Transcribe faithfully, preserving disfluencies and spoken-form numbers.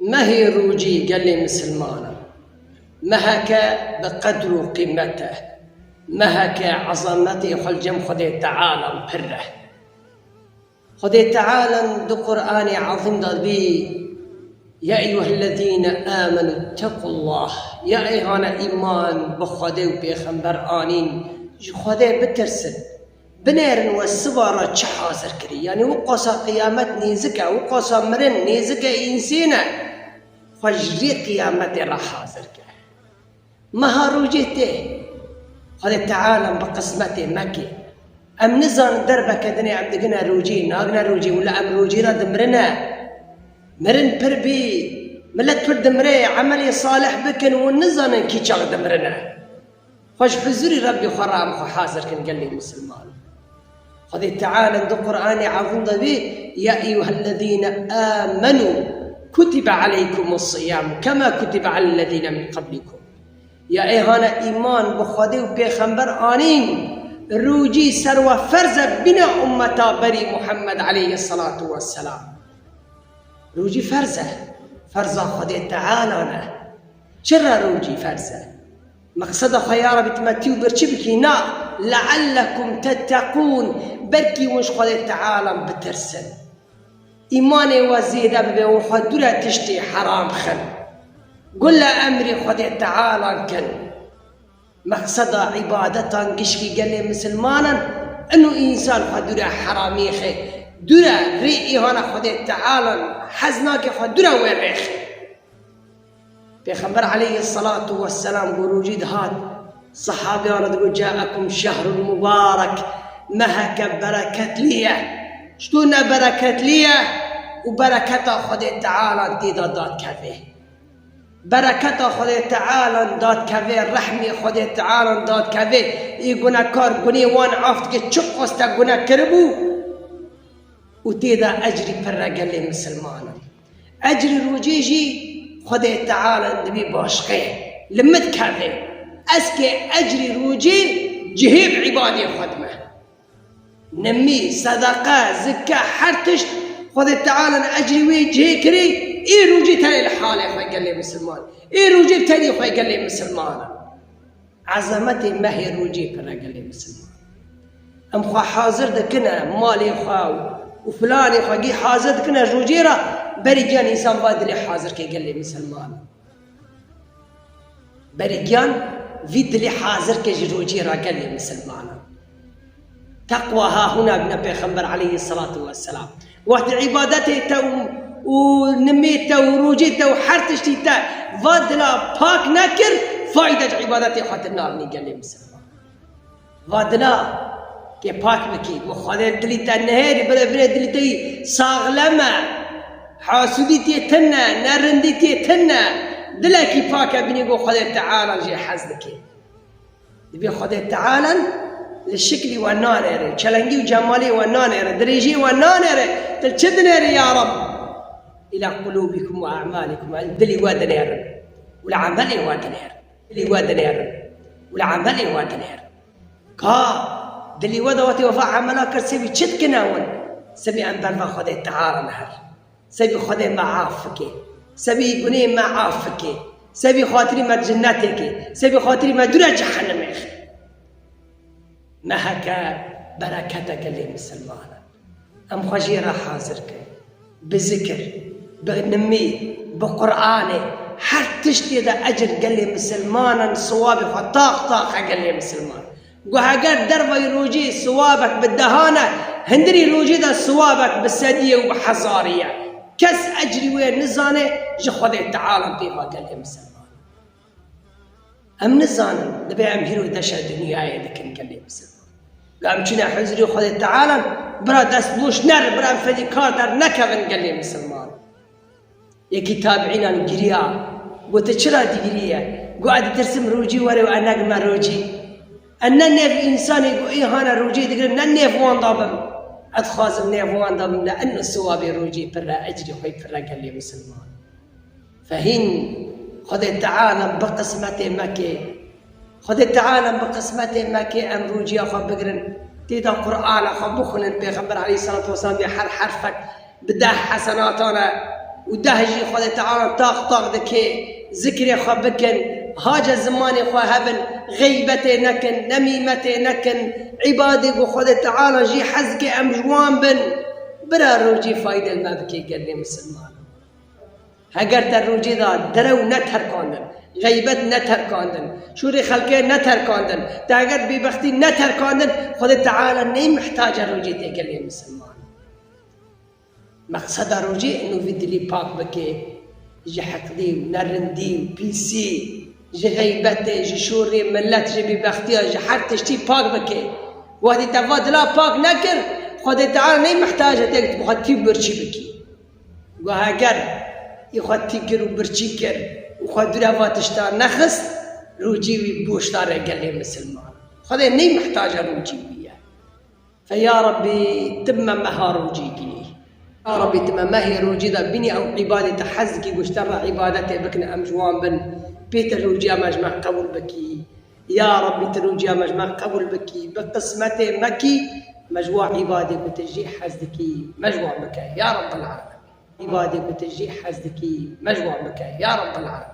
Mehê rojî gelê misilmanan, meheke bi qedr û qîmet e, meheke ezametê xwe li cem Xwedê Teala pir e. Xwedê Teala di Qur'anê Ezîm de dibê, "Ya eyyuhellezîne amenû ttequllah." Ya êhana îman bi Xwedê û Pêxember anîn, ji Xwedê bitirsin. Binêrin we siba re çi hazir kirî. Yanî wiqasa qiyamet nêzik e, wiqasa mirin nêzik e, însên e. Xwe ji rê qiyametê re hazir ke. Meha rojê tê. Xwedê Teala bi qismetê me kê. Em nizanin derbeke dinê em digine rojê, nagine rojê, wila em rojê re dimirine. Mirin pir bî, milet pir dimire, emelê salih bikin û nizanin kî çax dimirine. Xwe ji huzûrî Rebbî xwe re em xwe hazir kin gelê misilman. Xwedê Teala di Qur'anê Ezîm de vê, "Ya eyyuhellezîne amenû kutibe aleykumus siyam kema kutibe alellezîne min qablikum." Ya êhana îman bi Xwedê û Pêxember anîn, rojî ser we ferz e bîna ummeta berî Muhammed aleyhisselatu vesselam. Rojî ferz e. Ferza Xwedê Teala ne. Çira rojî ferz e? Meqseda xwe ya Rebî tu me tî û birçî bikî, na, "Leallekum tetteqûn", belkî hûn ji Xwedê Teala bitirsin. Îmanê we zêde bibe û xwe dûre tiştê heram xin. Gule emrê Xwedê Teala kin. Meqseda îbadetan gişkî gelê misilmanan, ino însan xwe dûre heramî xe, dûre rê îhana Xwedê Tealan hez nake, xwe dûre wê rê xe. Pêxember aleyhisselatu vesselam ku rojî dihat, sehabiyan digot, "Caekum şehrun mubarek", meheke bereketli ye. Çito ne bereketli ye û bereketa Xwedê Teala tê de dadkeve. Bereketa Xwedê Teala dadkeve, rehmê Xwedê Teala dadkeve. Ê gunekar gunê wan af dike, çi qas te gune kiribû û tê de ecrî pir re gelê misilmanan. Ecrî rojê jî Xwedê Teala dibî başqe, li min dikeve. Ez kê ecrî rojê cihê bi îbadê xwe dime. Nimî, sedeqe, zikke, her tişt Xwedê Teala ecrî wê cihê kirê, ê rojê tenê li halê xwe gelê misilman. Ê rojê bi tenê xwe gelê misilman. Ezametê mehê rojê pir e gelê misilman. Em xwe hazir dikine malê xwe û filanê xwe gî hazir dikine rojê re, berî giyan însan va dilê hazir ke gelê misilman. Berî giyan vî dilê hazir ke ji rojê re gelê misilman. Teqwa ha hûna bîne Pêxember aleyhisselatu vesselam. Wextê îbadetê te û, û nimê te û rojê te û her tiştî te va dila pak nekir, fayde ji îbadetê xwe tu nabînî gelê misilman. Va dila ke pak bikî, ku Xwedê dilî te nehêrî, bire bire dilî te yî saxlem e, hasûdî tê tune, nerindî tê tune, dilekî pak e bînî ku Xwedê Teala jê hez dike. Dibê Xwedê Teala li şiklî we nanêre, çelengî û cemalê we nanêre, dirêjê we nanêre, tu çi dinêrî ya Reb? Îla qulûbikum û e'malikum, li dilî we dinêrin û li emelê we dinêrin. Dilî we dinêrin û li emelê we dinêrin. Ka dilî we de wetê we va emela kir, sebî çi dikine hûn? Sebî em berva Xwedê Teala ne her. Sebî Xwedê me af bike. Sebî gunê me af bike. Sebî xatirî me cinnetê ke. Sebî xatirî me dûre cehennemê xe. Meheke berekete gelê misilmanan. Em xwe jê re hazir kin. Bi zikir, bi nimî, bi Qur'anê, her tiştê de ecir gelê misilmanan, siwabê xwe tax tax e gelê misilman. Ku heger dervayî rojê siwabek bi dehan e, hindirî rojê de siwabek bi sedî ye û bi hezarî ye. Kes ecrî wê nizane, ji Xwedê Teala pê va gelê misilman. Em nizanin, dibê em hîro deşa dinyayê dikin gelê misilman. Ga em çûne huzurê Xwedê Teala, bira dest boş nerin, bira em fedî kar dernekevin gelê misilman. Yekî tabiînan giriya, got, "Tu çira digiriye?" Got, "Ez ditirsim rojî were û ez negime rojî. Ez ne nêv însanê ku ê hane rojê digirin, ne nêv wan da bim. Ez dixwazim nêv wan da bim, le eno siwabê rojê pir e, ecrê xwe pir e gelê misilman." Fehîn, Xwedê Teala bi qismetê me kê. Xwedê Teala bi qismetê me kê em rûciya xwe bigirin. Tê de Qur'ana xwe bixwînin. Pêxember aleyhisselatu vesselam bê her herfek bi deh hesenatan e. û deh jî Xwedê Teala taq taq dike, zikrê xwe bikin, hace zimanê xwe hebin, xeybetê nekin, nemîmetê nekin, îbadê ku Xwedê Teala jî hez dike em ji wan bin. Bira rojî fayde li me bike gelê misilman. Heger te rojê da derew neterkandin, xeybet neterkandin, şûrê xelkê neterkandin, te heger bêbextî neterkandin, Xwedê Teala ney mihtaca rojê tê gelê misilman. Meqseda rojê ino vî dilî pak bike ji heqdî û nerindî û pîsî, ji xeybetê, ji şûrê milet, ji bêbextiya, ji her tiştî pak bike. Wextî te va dila pak nekir, Xwedê Teala ney mihtac e tê ku tu bi xwe tî û birçî bikî. Û heger ê xwe tî kir û birçî kir û xwe dûre va tişta nexist, rojî wî boş dare gelê misilman. Xwedê ney mihtaca rojî wî ye. Fe ya Rebbî, tu me meha rojî kî. Ya Rebbî, tu me mehê rojî de bînî ew îbadê te hez dikî, ku ji te re îbadetê bikin, em ji wan bin. Pê te rojiya me ji me qebûl bikî. Ya Rebbî, tu rojiya me ji me qebûl bikî. Bi qismetê me kî, me ji wa îbadê ku tu jê hez dikî, me ji wan bike. Ya Rebbel Alemin. Îbadê ku tu jê hez dikî, me ji wan bike. Ya Rebbel Alemin.